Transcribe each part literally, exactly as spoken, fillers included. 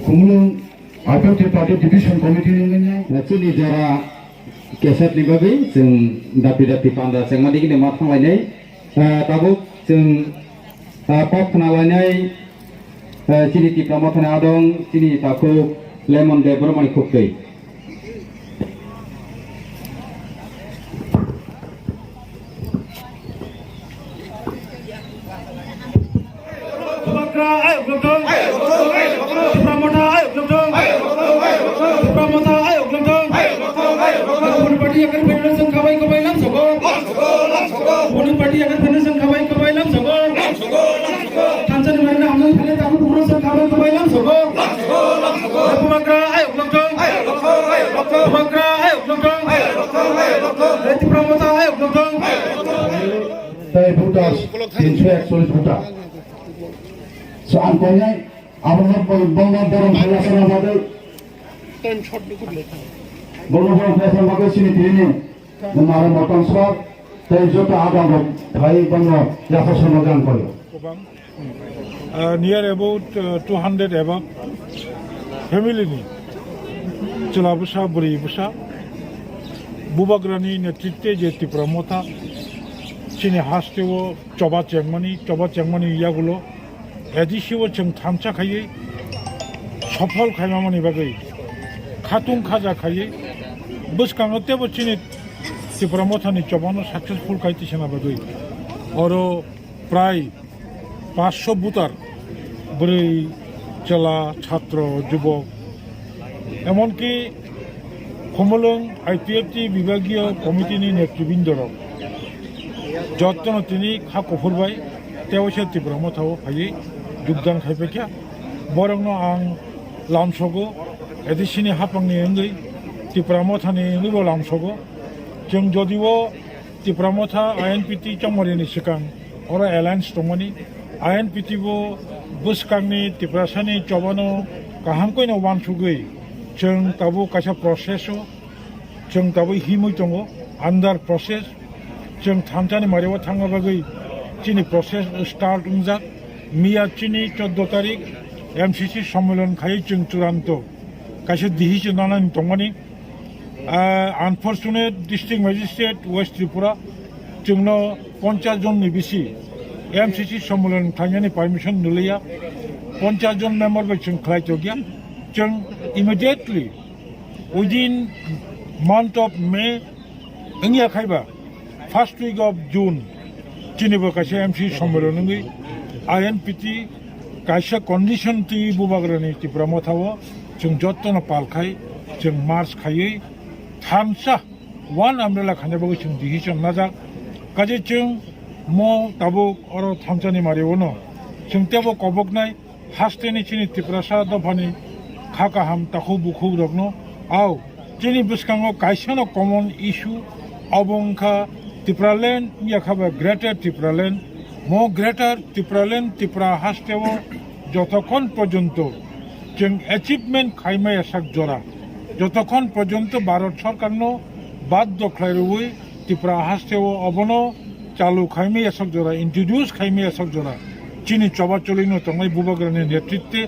Khumulwng Authority Party Division Committee ni wngya. Chini jora kesat ni bagwi chwng dapi dapi panda chengma digini ma thanglainai. Ah, tabuk chwng, ah, kok khna lainai, ah, chini Tipra Mothani adong, chini takhuk Lemon Debbarmani khuktwi. Bubagra ayuk lungthung. Tipra Motha ayuk lungthung. Tipra Motha ayuk lungthung. Bubagra party yakar federation khabai khabai lam sogo. Bubagra party yakar federation khabai khabai lam sogo. Thansa ni marina hamjak thani tabu bubagra khabai khabai lam sogo. Bubagra ayuk lungthung. Bubagra ayuk lungthung. Tipra Motha ayuk lungthung. Tei voters tinsho ekchollish voter. So ang koinai abo no bol-, bol-, bol-, borom khalasana bagwi. Bol-, bol-, borom khalasana bagwi sini tini ni. Maro motom sor. Tei joto adang rok phai bangno yaphasana gang koyo. Ah, near about, ah, two hundred above family ni chwla bwsa, bwrwi bwsa, Bubagrani netritwe je Tipra Motha chini hasteo choba chengmani, choba chengmani yagulo A D C o chwng thansa khaiwi sophol khaimamani bagwi khatung khaja khaiwi bwskango teibo chini Tipra Mothani chobano successful khai tisana bagwi oro prai paanch sho voter, bwrwi, chwla, chhatro, jubok, emonki Khumulwng I P F T bibagiyo committee ni netribindorok jottono tini kha kuphur bai tewaisa Tipra Mothao phaiwi jogdan khai paikha. Borokno ang lamsogo, A D C ni haphangni wngwi, Tipra Mothani wngwibo lamsogo. Chwng jodio Tipra Motha I N P T chongmari ni swkang oro alliance tongmani, I N P T bo bwskangni Tiprasani chobano kaham koino uansugwi chwng tabuk kaisa process o chwng tabuk himwi tongo, under process. Chwng thansa ni mario thangna bagwi chini process start wngjak. Miya chini chordo tarik M C C sommilan khaiwi chwng churanto kaisa decision nanani tongmani. Ah, unfortunate, District Magistrate West Tripura chwngno ponchas jon ni bisi M C C sommilan khlainani permission nw liya, ponchas jon member bai chwng khlai tokya. Chwng immediately within month of May wngya khaiba first week of June chini bo kaisa M C sommilan wngwi I N P T kaisa condition twi Bubagrani Tipra Mothao chwng jottono pal khai chwng march khaiwi thansa one umbrella khaina bagwi chwng decision najak. Kaje chwng mo tabuk oro thansani mario no chwng tebo koboknai. Hasteni chini Tiprasa dophani kha kaham takhuk bukhuk rokno, au, chini bwskango kaisano common issue, obo wngkha Tipraland, yakha ba Greater Tipraland. Mo Greater Tipraland Tipra hasteo jotokhon porjonto chwng achievement khaimaya sak jora, jotokhon porjonto Bharat Sarkarno baddo khlai rwui Tipra hasteo obono chalu khaimaya sak jora, introduce khaimaya sak jora, chini choba cholino tongnai Bubagrani netritwe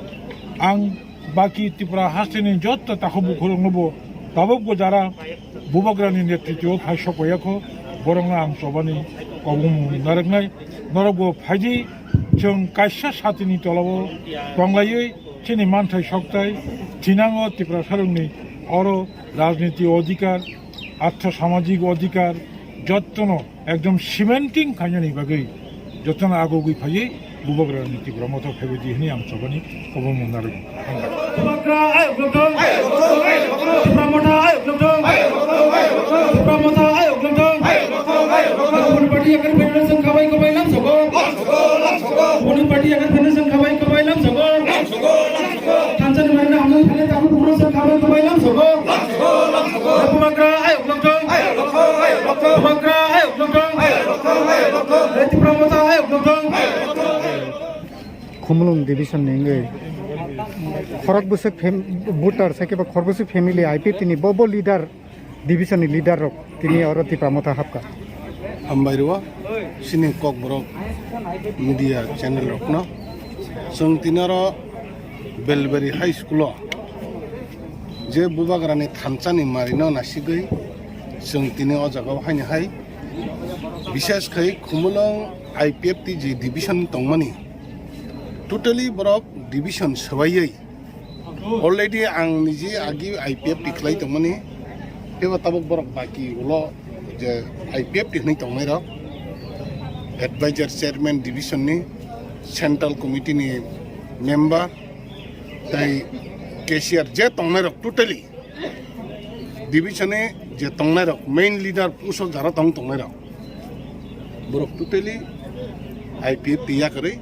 ang baki Tipra hasteni jotto takhuk bukhuroknobo tabukbo jara Bubagrani netritwo phai sokpaiya kho, borokno ang chobani kobong narwknai. Norokbo phaidi, chwng kaisa satini tolao tonglaiwi chini manthai sokthai thinango Tiprasarokni oro rajniti odhikar, artho samajik odhikar jottono ekdom cementing khainani bagwi jottono agogwi phaiwi Bubagrani Tipra Motha phaibaidi hwnwi ang chobani kobong narwknai. Bubagra ayuk lungthung. Tipra Motha ayuk lungthung. Tipra Motha ayuk lungthung. Bubagra party yakar federation khabai khabai lam sogo. Bubagra party yakar federation khabai khabai lam sogo. Thansa ni marina hamjak thani tabu bubagra khabai khabai lam sogo. Bubagra ayuk lungthung. Bubagra ayuk lungthung. Tipra Motha ayuk lungthung. Khumulwng division ni wngwi khorok bwswk fam-, voter, sakhe ba khorok bwswk family I P T ni bo, bo leader, division ni leader rok tini oro Tipra Motha hapkha. Hambai rwo, chini Kokborok media channel rokno, Chwng tini oro Belbari High School-o je Bubagrani thansa ni mari no nasigwi chwng tini o jaga o haino hai, bishes khai Khumulwng I P F T je division tongmani, totally borok division swbaiwi already ang niji agi I P F T khlai tongmani, teibo tabuk borok baki ulo je I P F T hinwi tongnai rok, advisor, chairman, division ni, central committee ni member, tei cashier je tongnai rok totally division ni je tongnai rok, main leader post o jara tong tongnai rok, borok totally I P F T yakarwi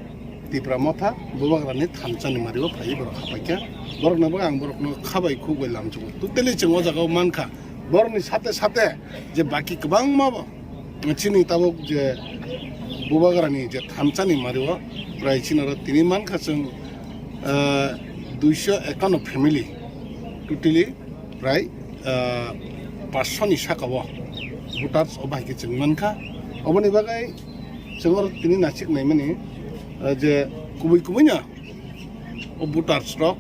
Tipra Motha Bubagrani thansa ni mari o phaiwi borok hapaikha. Borok no ang borok no khabai khuk bai lamchugo. Totally chwng o jaga o mankha. Borok ni sate sate je baki kwbangma bo chini tabuk je Bubagrani je thansa ni mari o prai chini oro tini mankha chwng, ah, duiso ekano family totally prai, ah, paanch sho ni saka o voters o bahai khe chwng mankha. Oboni bagwi chwng oro tini nasik naimani, ah, je kubui kubui no o voters rok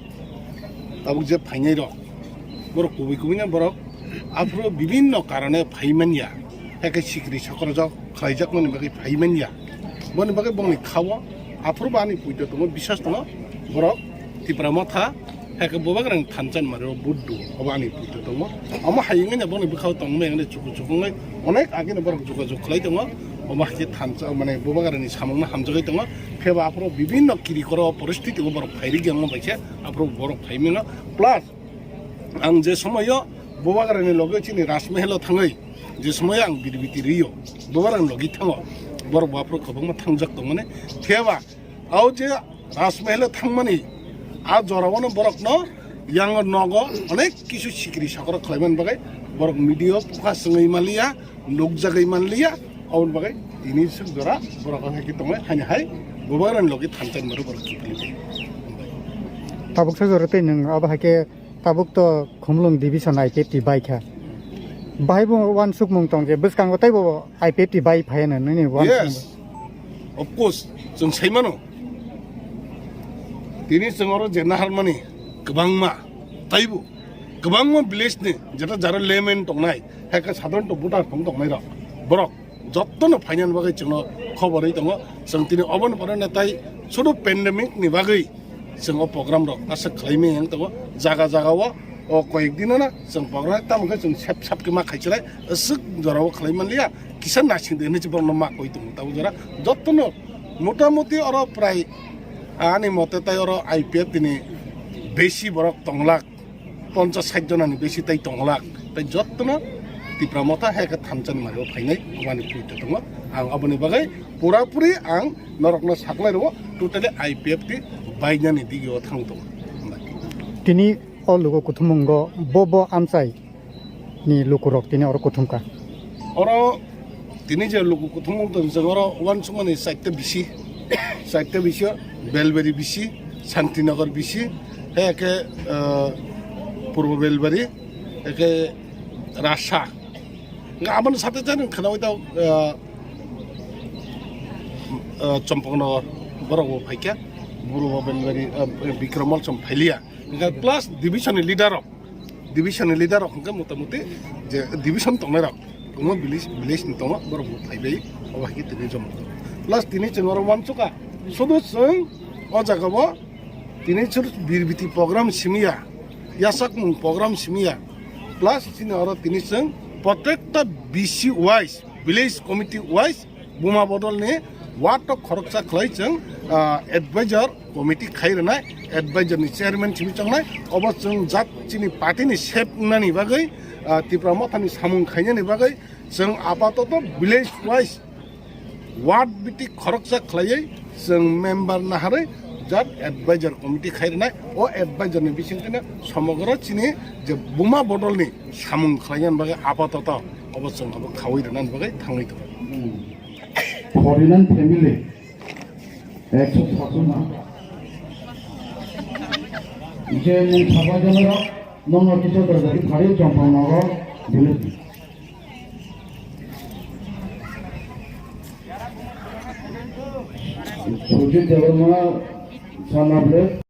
tabuk je phainai rok, borok kubui kubui no borok aphuru bibinno karone phai manya, hakhe sikri sokorjak khlaijakmani bagwi phai manya. Boni bagwi bongni khao aphuru bo ani puito tongo, biswas tongo, borok Tipra Motha, hakhe Bubagrani thansa ni mari o buddu, obo ani puito tongo. Omo hai wngwi no bongni bwkhao tongmani wngwi chuku chuku wngwi onek agini borok jogajog khlai tongo. Omo hai khe thansa, mane, Bubagrani samungno hamjagwi tongo. Pheba aphuru bibinno kiri koro poristiti o borok phairikya wngma bai khe aphuru borok phai mano. Plus, ang je somoio Bubagrani loge chini Rajmahal o thangwi, je somoio ang birbiti rio, Bubagrani logi thango, borok bo aphuru kwbangma thangjak tongmani. Phiyaba, o je Rajmahal o thangmani, a jorao no borokno yang nogo onek kisu sikri sakoro khlaimani bagwi borok media o pukha swngwi manliya, nukjagwi manliya, aboni bagwi tini swk jora borok o hai khe tongwi haini hai Bubagrani logi thansa ni mari borok kiphilwi. Tabuk sa jora tei nwng abo hai khe tabuk to Khumulwng division I P F T bai kha. Bahai bo uansukmung tong je bwskango tei bo I P F T bai phai hwnwi nini uansukmung. Yes. Of course, chwng sai mano. Tini chwng oro je naharmani kwbangma, taibo kwbangma village ni jeta jaro layman tongnai, hai khe sadharanto voter tong tongnai rok, borok jottono phainani bagwi chwngno khobor ri tongo. Chwng tini oboni pore natai sudu pandemic ni bagwi chwng o program rok aswk khlai maya wng tongo. Jaga jaga o, o koyek dino no chwng program tamo khe chwng sep sap khe ma khai chwrai aswk jora o khlai manliya, kisa naising de hinwi borokno ma koi tongo. Tabuk jora jottono motamuti oro prai ani mote tai oro I P F T ni besi borok tonglak. Ponchas sait jonani besi tai tongolak, tai jottono Tipra Motha hai khe thansa ni mari o phainai, obani puito tongo. Ang aboni bagwi pura puri ang norokno saklai rwo, totally I P F T bainani digi o thang tongo. Tini o luku kuthumung go bo bo amchai ni luku rok tini oro kuthum ka. Oro tini je luku kuthumung tong jang oro uansukmani chaita bisi, chaita bisi o Belbari bisi, Santinagar bisi, hai khe, ah, Purbo Belbari, hai khe Rasa. Nga aboni sate jani khana oi tao, ah, ah, Champaknagar borok bo phaikha, Purbo Belbari, ah, Bikramol chom phailiya. Nga plus division ni leader rok. Division ni leader rok hwnkhe motamuti je division tongnai rok, omo village, village ni tongo, borok bo phaibai, obo hai khe tini joma. Plus tini chwng oro uansukha, sudu chwng o jaga o tini chwng birbiti program simiya, yasakmung program simiya, plus chini oro tini chwng protekta B C wise, village committee wise, Buma bodol ni ward o khoroksa khlai chwng, ah, advisor committee khai rwnai, advisor ni chairman simi chongnai, obo chwng jat chini party ni sep wngnani bagwi, ah, Tipra Motha ni samung khainani bagwi chwng apatoto village wise ward biti khoroksa khlaiwi chwng member naharwi jat advisor committee khai rwnai, o advisor ni bisingtwino somogro chini je Buma bodol ni samung khlainani bagwi apatoto obo chwng abo khaui rwnani bagwi thangwi tongo. Forty-nine family, ekso satsonna. Je nwng sabai jana rok, nwng no kisa dojari phari Champaknagar village. Sujit Debbarma, Somable.